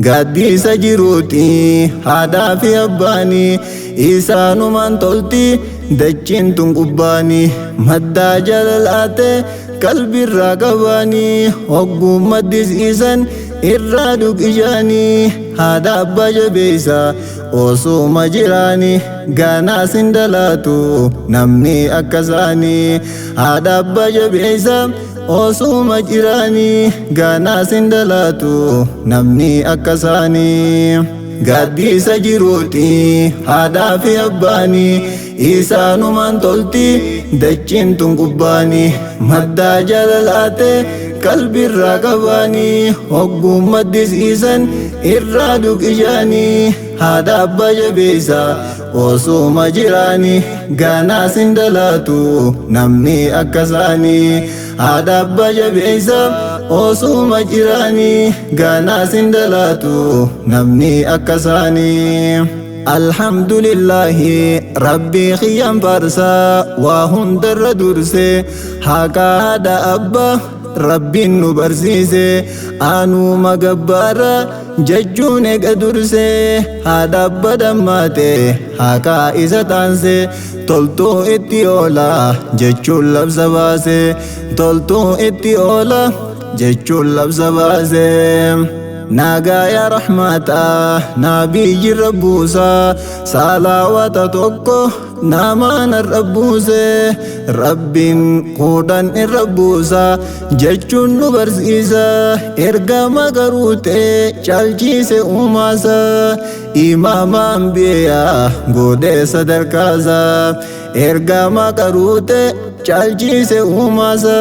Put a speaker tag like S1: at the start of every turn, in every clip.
S1: Gaaddisa jiruuti haadhaa fi abbaanii isaanumaan tolti dachiin tun qubbaanii maddaa jalalaate qalbirraa qabaanii hogguu maddisiisan irraa dhugijaanii haadha abbaa jabeessa osuma jiraanii gaanaas hin dalaatu namni akka isaanii haadha abbaa jabeessa. Osuma jiraanii gaanaas hin dalaatu namni akka isaanii. Gaaddisa jiruuti haadhaa fi abbaanii isaanumaan tolti dachiin tun qubbaanii maddaa jalalaate qalbirraa qabaanii hogguu maddisiisan irraa dhugijaanii haadha abbaa jabeessa osuma jiraanii gaanaas hin dalaatu namni akka isaanii. Haadha abbaa jabeessa osuma jiraanii gaanaas hin dalaatu namni akka isaanii. Alhamdulillahi rabbii kiyyaan faarsaa waa hundarra dursee haqa haadha abbaa rabbiin nu barsiise aanuma gabbaara jechuun eega dursee haadha abbaa dammaate haqa isa taanse toltuu itti oola jechuun labsa baase toltuu itti oola jechuun labsa baase. Nagaa yaa rahmataa nabiyyi rabbuusaa salaawata tokko namaan rabbuuse rabbiin kudhan irra buusa jechuun nu barsiisa ergama garuutee caalchise uumaasa imaama ambiyaa godhee sadarkaasa ergama garuutee caalchise uumaasa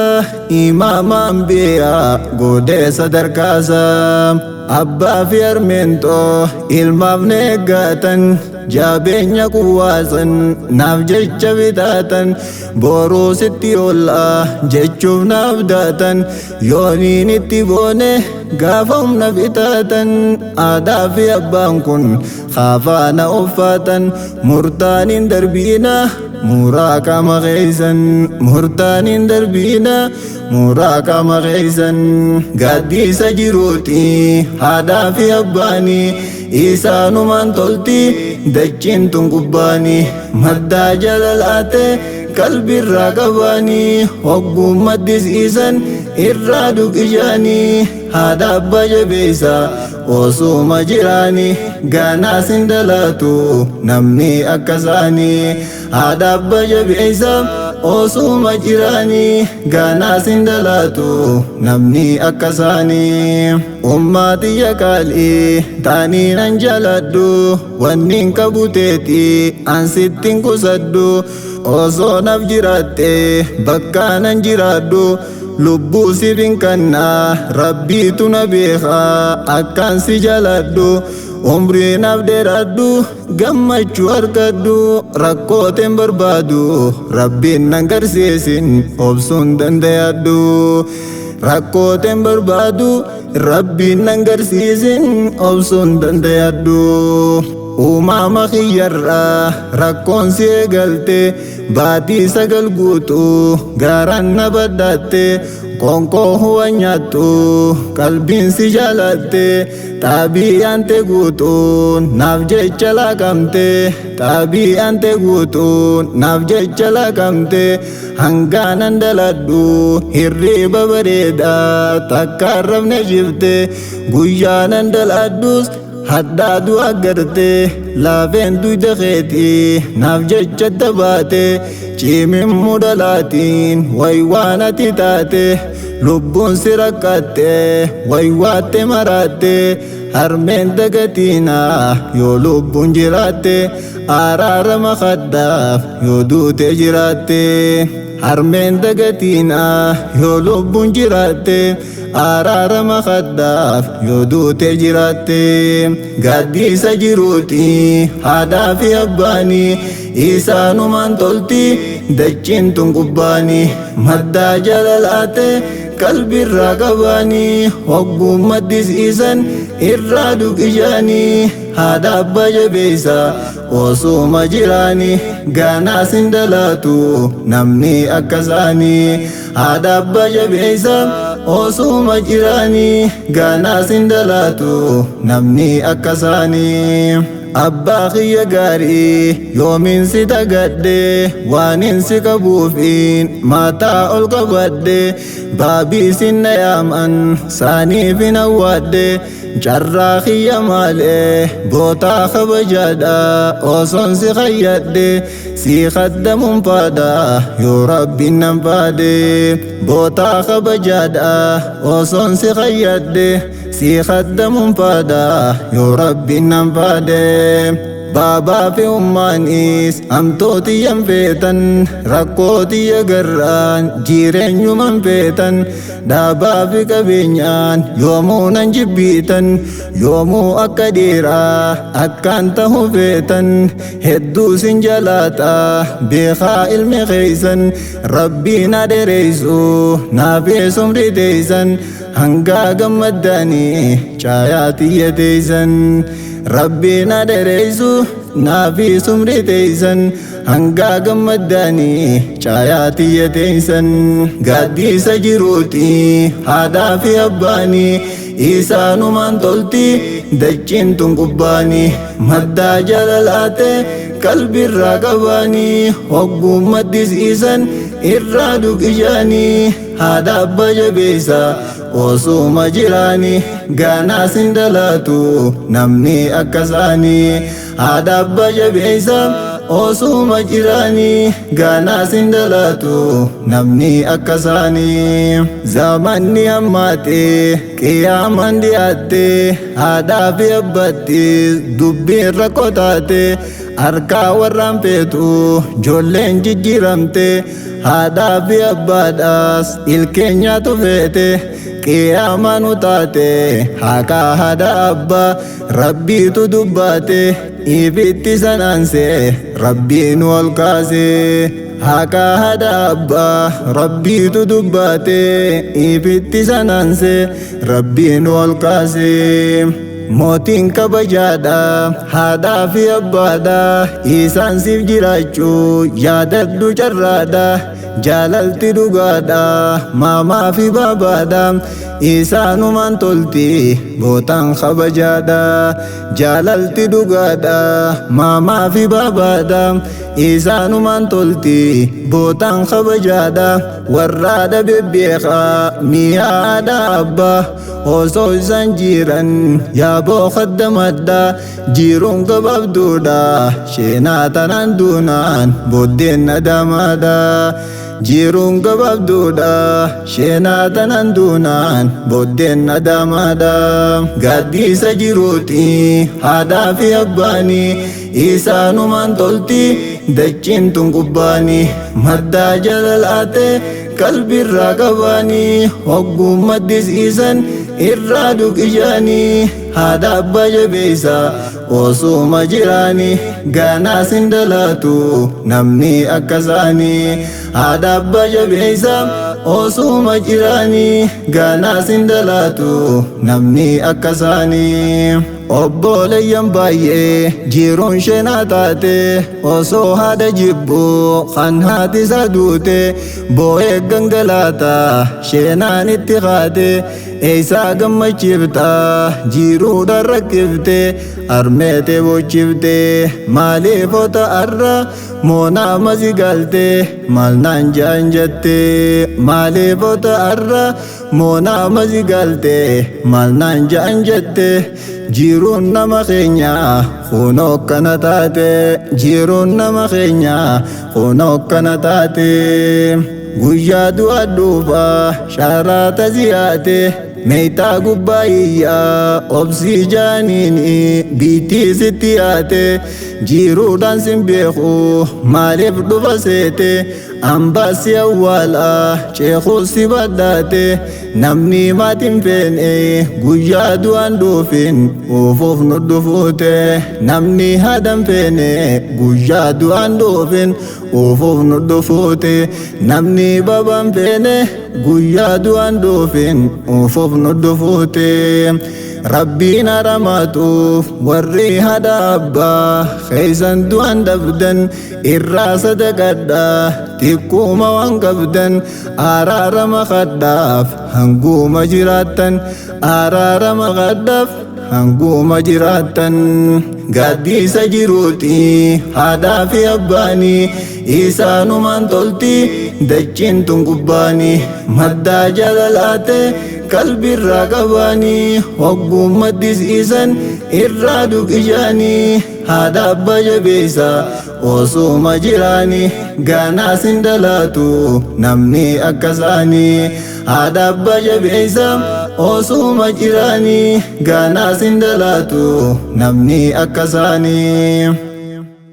S1: imaama ambiyaa godhee sadarkaasa. Abbaa fi harmeentoo ilmaaf na eeggatan jabeenya kuwaasan naaf jecha bitaatan boruu sitti oollaa jechuuf naaf daatan yooniin itti boone gaafa humna bitaatan aadaa fi abbaan kun haafaana uffatan murtaaniin darbiina muraa qaama keeysan murtaaniin darbiina muraa qaama keeysan. Gaaddisa jiruuti haadhaa fi abbaanii isaanumaan tolti dachiin tun qubbaanii maddaa jalalaate qalbirraa qabaanii hogguu maddisiisan irraa dhugijaanii haadha abbaa jabeessa osuma jiraanii gaanaas hin dalaatu namni akka isaanii haadha abbaa jabeessa osuma jiraanii gaanaas hin dalaatu namni akka isaanii. Ummaatiyya qaalii taanii nan jaaladhu wanni hin qabu teetii an sittiin qusadhu osoo naaf jiraatte bakka nan jiraadhu lubbuu siif hin kannaa rabbiitu na beekaa akkaan si jaaladhu umrii naaf dheeradhu gammachuu argadhu rakkooteen barbaadu rabbiin nan garsiisin obsuun danda'adhu rakkooteen barbaadu rabbiin nan garsiisin obsuun danda'adhu. Uumama kiyyarraa rakkoon si eegalte baatii sagal guutuu gaaraan na badhaatte qoonqoo huwa nyaattu qalbiin si jaalatte xaabi'aan te guutuun naaf jecha laaqamte xaabi'aan te guutuun naaf jecha laaqamte hangaanan daladhu hirriba bareedaa takka rafne jifte guyyaanan daladhus haddaadu agarte laafeen duyda keetii naaf jecha tabaate cimin mudalaatiin waywaan ati taate lubbuun si rakkatte waywaatte maraatte harmeen dagatiinaa yoo lubbuun jiraatte araarama kaddaaf yoo duute jiraatte harmeen dagatiinaa yoo lubbuun jiraatte araarama kaddaaf yoo duute jiraatte. Gaaddisa jiruuti haadhaa fi abbaanii isaanumaan tolti dachiin tun qubbaanii maddaa jalalaate qalbirraa qabaanii hogguu maddisiisan irraa dhugijaanii haadha abbaa jabeessa osuma jiraanii gaanaas hin dalaatu namni akka isaanii haadha abbaa jabeessa Osuma jiraanii gaanaas hin dalaatu namni akka isaanii. Abbaa kiyya gaarii yoomiin si dagadhe, waanin si qabuufiin mataa ol qabadhe. Baabii sin na yaaman saaniif hin awwaadhe. Carraa kiyya maalee bootaa kabajaadha osoon si kayyadhe. Si khaddamuun faadha yoo rabbiin nan faade. Bootaa kabajaadha osoon si kayyadhe. Si khaddamuun faadha yoo rabbiin nan faade. Baabaa fi ummaanis hamtootiyyan feetan, rakkootiyya garraan jireenyuman feetan. Dhaabaa fi qabeenyaan yoomuu nan jibbiitan, yoomuu akka dhiiraa akkaan tahu feetan. Hedduu sin jalaataa beekaa ilmi keeysan, rabbii na dheereysu naafee sumri teeysan. Hangaa gammaddanii caayaa tiyya teeysan, rabbii na dheereysu naafii sumri teeysan. Hangaa gammaddanii caayaa tiyya teeysan. Gaaddiisa jiruuti haadhaa fi abbaanii, isaanumaan tolti dachiin tun qubbaanii. Maddaa jaalalaate qalbirraa qabaanii, hogguu maddisiisan irraa dhugijaanii. Haadha abbaa jabeessa osuma jiraanii gaanaas hin dalaatu namni akka isaanii. Haadha abbaa jabeessa osuma jiraanii gaanaas hin dalaatu namni akka isaanii. Zamanni hammaate qiyaamaan dhiyaatte, haadhaa fi abbaatti dubbiin rakkoo taate. Harkaa warraan feetu ijoolleen jijjiiramte, haadhaa fi abbaadhaas ilkeenyaatu feete. Qiyaamaan utaate haqaa haadha abbaa rabbiitu dubbaate, ibitti sanaanse rabbiin ol kaase. Haqaa haadha abbaa rabbiitu dubbaate, ibitti sanaanse rabbiin ol kaase. Mootiin kabajaadha haadhaa fi abbaadha, isaan siif jiraachuu yaadadhu carraadha. Jaalalti dhugaadha maamaa fi baabaadha, isaanumaan tolti bootaan kabajaadha. Jaalalti dhugaadha maamaa fi baabaadha, isaanumaan tolti bootaan kabajaadha. Warraadha bebbeekaa mi'a haadha abbaa osoo isaan jiran yaaboo khaddamadha. Jiruun gabaabduudha sheenaa tanaan duunaan booddeen nadamaadha. Jiruun gabaabduudha sheenaa tanaan duunaan booddeen nadamaadha. Gaaddiisa jiruuti haadhaa fi abbaanii, isaanumaan tolti dachiin tun qubbaanii. Maddaa jaalalaate qalbirraa qabaanii, hogguu maddisiisan irraa dhugijaanii. Haadha abbaa jabeessa osuma jiraanii gaanaas hin dalaatu namni akka isaanii. Haadha abbaa jabeessa osuma jiraanii gaanaas hin dalaatu namni akka isaanii. Obboleeyyan baay'ee jiruun sheenaa taate, osoo haadha jibbu kan haati isaa duute. Boo'ee gangalaata sheenaan itti kaate, eessaa gammachiifta jiruudha rakkifte. Armeete bochifte maaliif ota arra moonaa masi galte, maal naan jaan jette. Maaliif ota arra moonaa masi galte, maal naan jaan jette. Jiruun nama keenya kunoo akkana taate, jiruun nama keenya kunoo akkana taate. Guyyaa du'a dhufa sharaata ziyaate, meeytaa gubbaa iyyaa obsii jaaniini biittii sitti yaate. Jiruudhaan sin beeku maaliif dhufa seete, ambaasi awwaala ceekuu si badhaate. Namni maatiin feene guyyaa du'aan dhuufin uufuuf nu dhufuute. Namni haadhan feene guyyaa du'aan dhuufin uufuuf nu dhufuute. Namni babaan feene guyyaa du'aan dhuufin uufuuf nu dhufuute. Rabbiin haramaatuuf warri haadha abbaa keessan du'an dhabdan irraa sadaqadhaa xiqquma waan qabdan araarama kadhaaf hanguma jiraattan araarama kadhaaf hanguma jiraattan. Gaaddiisa jiruuti haadhaa fi abbaanii isaanumaan tolti dachiin tun gubbaanii maddaa jaalalaate qalbirraa qabaanii hogguu maddisiisan irraa dhugishaanii haadha abbaa jabeessa osuma jiraanii ganaas hin dalaatu namni akka isaanii haadha abbaa jabeessa osuma jiraanii ganaas hin dalaatu namni akka isaanii.